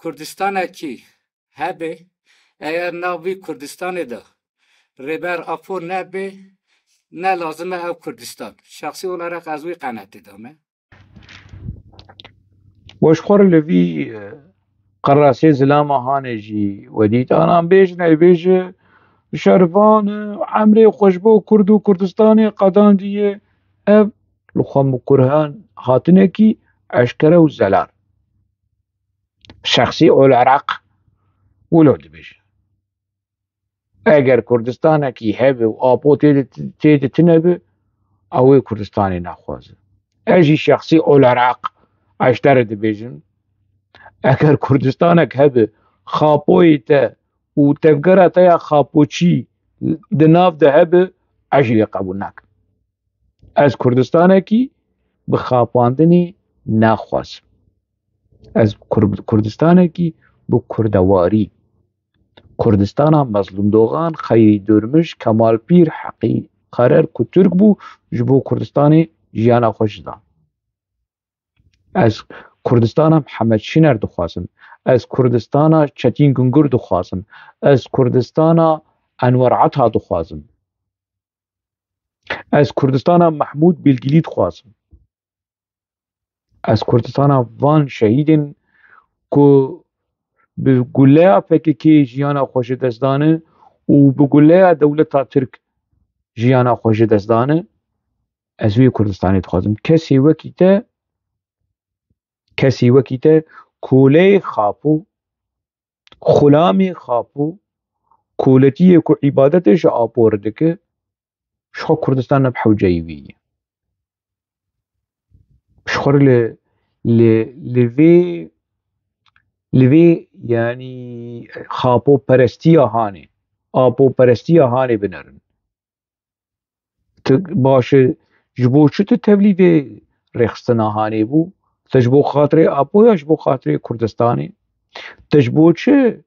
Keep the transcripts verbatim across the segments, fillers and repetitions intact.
Kurdistanekî hebe, eger nav vî Kurdistanê de Rêber Apo nebe, ne lazim e ew Kurdistan. Şexsî olarak ez wî qenetê de me. We ji xwe re li vî, e, qerasê zilama hanê jî we dît. Anan bêjin, ey bêje, şervan, e, emrê xwe ji bo Kurd û Kurdistanê qedandiye. Ev li xwe mikurhan hatinekî eşkere û zelal. Şexsî olarak wilo dibêje. Eger Kurdistanekî hebe û Apo tê de, tê de tine be, ew ê Kurdistanê naxwaze. Ez jî şexsî olarak ez ji te re dibêjim, eger Kurdistanek hebe, Xapoyê te û tevgera te ya Xapoçî di nav de hebe, ez jî lê qebûl nakim. Ez Kurdistanekî bi xapandinê naxwazim. Ez Kur-, Kurdistanekî bi kurdewarî. Kurdistana Mezlûm Dogan, Xeyrî Durmuş, Kemal Pîr, Heqî Xerer ku Tirk bû, ji bo Kurdistanê jiyana xwe ji dan. Ez Kurdistana Mihemed Şîner dixwazim. Ez Kurdistana Çetîn Gungur dixwazim. Ez Kurdistana Enwer Ata dixwazim. Ez Kurdistana Mehmûd Bilgilî dixwazim. Ez Kurdistana van şehîdên ku bi guleya P K K jiyana xwe ji dest dane û bi guleya dewleta Tirk jiyana xwe ji dest dane, ez wê Kurdistanê dixwazim. Kesê wekî te, kesê wekî te koleyê Xapo, xulamê Xapo, koletiyê ku îbadetê ji Apo re dike, ji xwe Kurdistan ne bi hewceyî wî ye. Ji xwe re li, li, li vê, li vê, yanî, Xapo perestiya hanê, Apo perestiya hanê binerin. Tu baş e, ji bo çi tu tevlî vê rêxistina hanê bû? Te ji bo xatirê Apo ya ji bo xatirê Kurdistanê? Te ji bo çi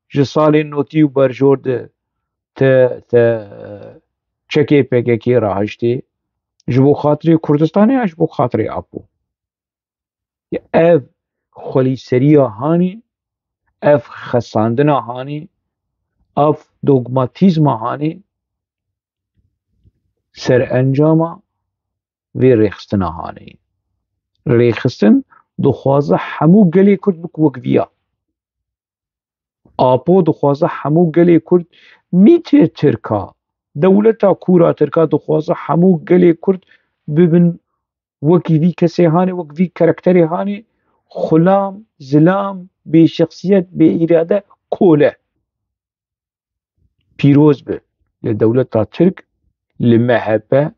ji salên notî û berjor de te, te çekê P K K rahiştê? Ji bo xatirê Kurdistanê ya ji bo xatirê Apo? Ev xwelîseriya hanê, ev xesandina hanê, ev dogmatîzma hanê serencama vê rêxistina hanê ye. Rêxistin dixwaze hemû gelê Kurd bik wek viya. Apo dixwaze hemû gelê Kurd, mîtê Tirka, dewleta kûra Tirka dixwaze hemû gelê Kurd bibin wekî vî kesê hanê, wek vî karakterê hanê, xulam, zilam, bêşexsiyet, bêîrade, kole. Pîroz be li dewleta Tirk, li M H P,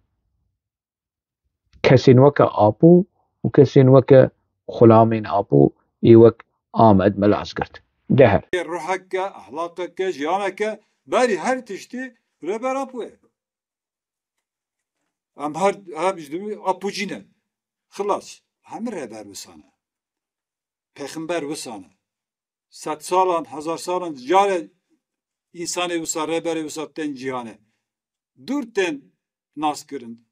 kesên weke Apo û kesên weke xulamên Apo ê wek Amed Mela Asgert. Deher. Ruheke, ehlaqeke, jiyaneke, berî her tiştî Rêber Apo ye. Em her, her ji dibî Apocî ne. Xilas. Hemî rêber wisa ne. Pêxember wisa ne. Sed salan, hezar salan care însanê wisa, rêberê wisa tên cîhanê. Dûr tên nas kirin.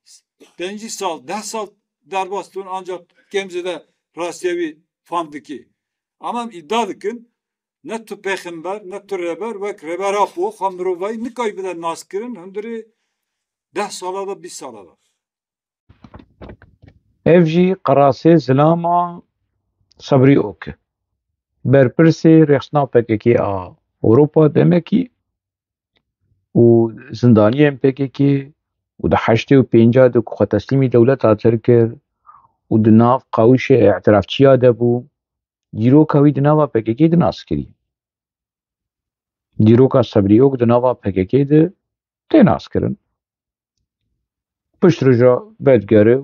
Pêncî sal, deh sal derbas tûn, ancak kêm zêde rastiye wî fam dikî. Ama em îdia dikin, ne tu pêxember, ne tu rêber, wek Rêber Apo, xwe mirovayî nikayî bide nas kirin, hundirê deh sala de, bîst sala de. Ev jî qerasê zilama Sebrî Ok e. Berpirsê rêxistina P K K a Ewropa demekî û zindaniyên P K K û di heştê û pênca de ku xwe teslîmî dewleta Tirk kir û di nav qawişê îtirafçiya de bû, dîroka wî di nava P K K de nas kirî. Dîroka Sebrî Ok di nava P K K de tê naskirin. Pişt roja vedigere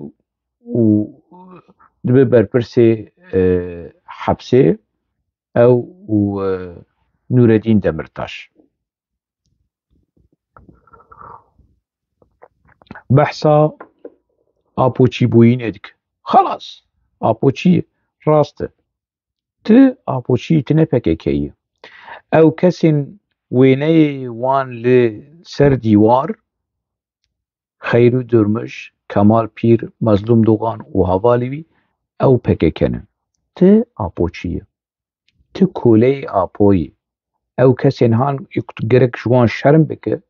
û dibe berpirsê, e, hepsê, ew û, e, Nûredîn Demirtaş. Behsa Apoçîbûyînê dike. Xelas, Apoçî rast e. Tu Apoçî, tu ne P K K yî. Ew kesên wêneyê wan li ser dîwar, Xeyrû Durmuş, Kemal Pîr, Mezlûm Dogan û hevalê wî, ew P K K ne. Tu Apoçî yî. Ti koleyê Apoyî. Ew kesên han ê ku tu gerek ji wan şerm bike,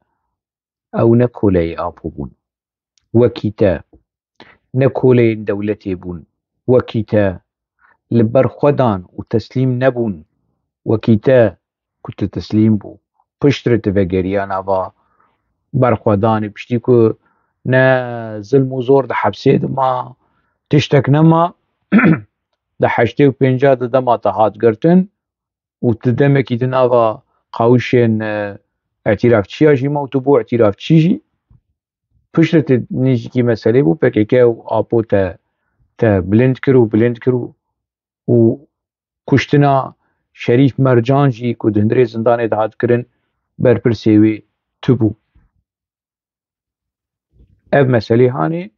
ew ne koleyê Apo bûn. Wekî te. Ne koleyên dewletê bûn. Wekî te. Li ber xwe dan û teslîm nebûn. Wekî te ku tu teslîm bû. Piştre tu vegeriya nava berxwedanê, piştî ku ne zilm û zor di hepsê dima, tiştek nema, di heştê û pênca de dema te hat girtin û tu demekî di nava qawişên, e, îtîrafçiya jî ma û tu bû îtîrafçî jî. Piştre tu nêzîkî meselê bû, P K K û Apo te, te bilind kir û bilind kir û, û kuştina Şerîf Mercan jî ku di hundirê zindanê de hat kirin, berpirsê wê tu bû. Ev meselê hanê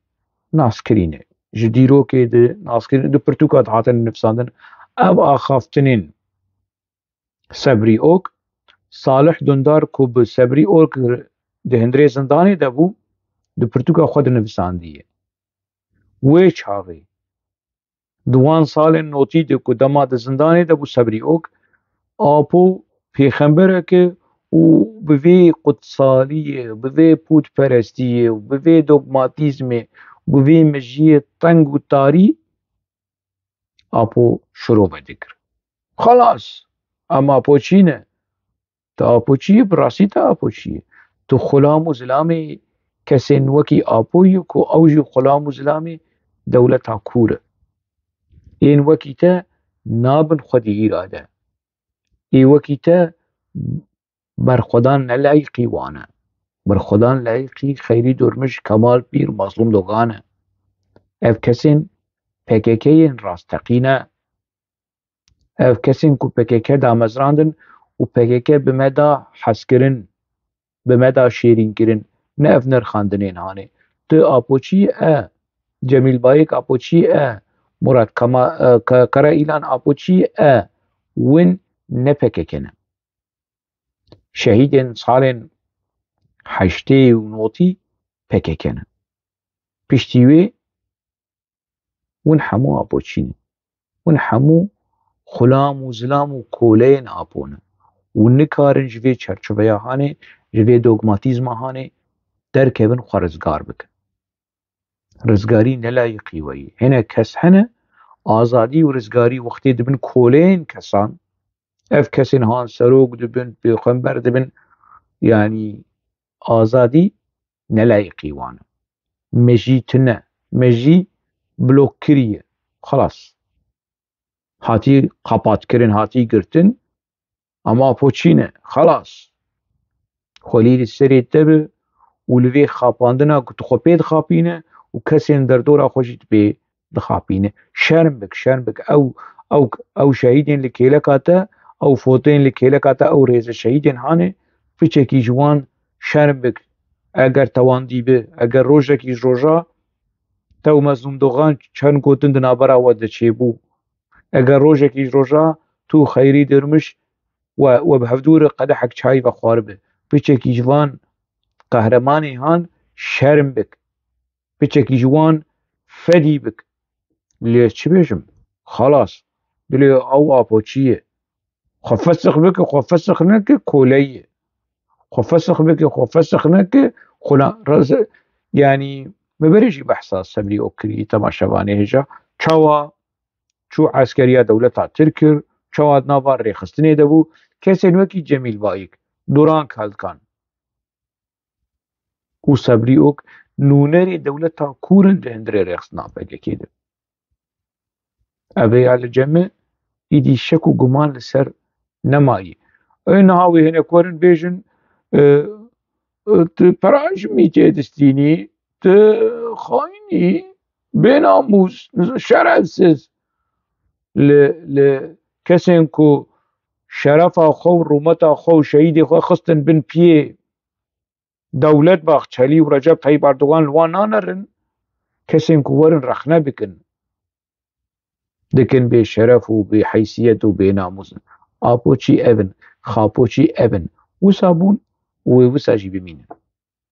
naskirî ne. Ji dîrokê di naskirî, di pirtûka dihatin nivîsandin. Ev axaftinên Sebrî Ok, Salih Dundar ku bi Sebrî Ok di hundirê zindanê de bû, di pirtûka xwe de nivîsandiye. Wê çaxê, di wan salên notî de ku dema di zindanê de bû Sebrî Ok, Apo pêxemberek e û bi vê qutsaliyê, bi vê pûtperestiyê û bi vê dogmatîzmê, bi vê mejiyê teng û tarî Apo şirove dikir. Xelas, em Apoçî ne. Tu Apoçî yî, bi rastî tu Apoçî yî. Tu xulam û zilamê kesên wekî Apo yî ku ew jî xulam û zilamê dewleta kûr e. Ên wekî te nabin xwedî îrade. Ê wekî te berxwedan ne layîqî wan e. Berxwedan layîqî Xeyrî Durmuş, Kemal Pîr, Mazlûm Dogan e. Ev kesên P K K yên rasteqî ne. Ev kesên ku P K K damezrandin û P K K bi me da hezkirin, bi me da şêrînkirin, ne ev nirxandinên hanê. Tu Apoçî e, Cemîl Bayik Apoçî e, Murat Kama-, e, Ka-, Kara Îlan Apoçî e, win ne P K K ne. Şehîdên salên heştê û notî P K K ne. Piştî wê hûn hemû Apoçî ne. Hûn hemû xulam û zilam û koleyên Apo ne. Û nikarin ji vê çerçoveya hanê, ji vê dogmatîzma hanê derkevin, xwe rizgar bikin. Rizgarî ne layîqî we yî. Hinek kes hene, azadî û rizgarî wextê dibin koleyên kesan, ev kesên han serok dibin, pêxember dibin, yanî azadî ne layîqî wan e. Mejî tune, mejî blok kiriye. Xelas. Hatî qapatkirin, hatî girtin, ama Apoçî ne. Xelas. Xwelî li serê te be û li vê xapandina ku tu xwe pê dixapîne û kesên derdora xwe jî tu pê dixapîne. Şerm bik, şerm bik. Ew, ew, ew şehîdên li kêleka te, ew foteyên li kêleka te, ew rêze şehîdên hanê, piçekî ji wan şerm bik. Eger te wan dîbi, eger rojekî ji roja te û Mezlûm Dogan çend gotin di navbera we de çêbû, eger rojekî ji roja tu Xeyrî Durmuş we, we bi hevdû re qedehek çayî vexwaribe, piçekî ji van qehremanê han şerm bik. Piçekî ji wan fedî bik. Lê çi bêjim? Xelas. Dilê ew Apoçî ye. Xwe fesix bike, xwe fesix neke, koleyî ye. Xwe fesix bike, xwe fesix neke, xwe na-, reze-, yanî, me berê jî behsa Sebrî Ok kirî, temaşevanê hêja. Çawa çû eskeriya dewleta Tirk kir, çawa di nava rêxistinê de bû, kesên wekî Cemîl Bayik, Duran Kalkan û Sebrî Ok nûnerê dewleta kûr in di hundirê rêxistina P K K de. Ev ya li cem me, îdî şek û guman li ser nemayî. Ê niha wê hinek werin bêjin, e, e, tu pera ji mîtê distînî, tu xayînî, bênamûs, şerefsiz. Li, li kesên ku şerefa xwe û rûmeta xwe û şehîdê xwe xistin bin piyê Dewlet Bahçelî û Recep Tayyip Erdogan li wan nanerin, kesên ku werin rexne bikin, dikin bê şeref û bê heysiyet û bê namûs in. Apoçî ev in, Xapoçî ev in. Wisa bûn û wê wisa jî bimînin.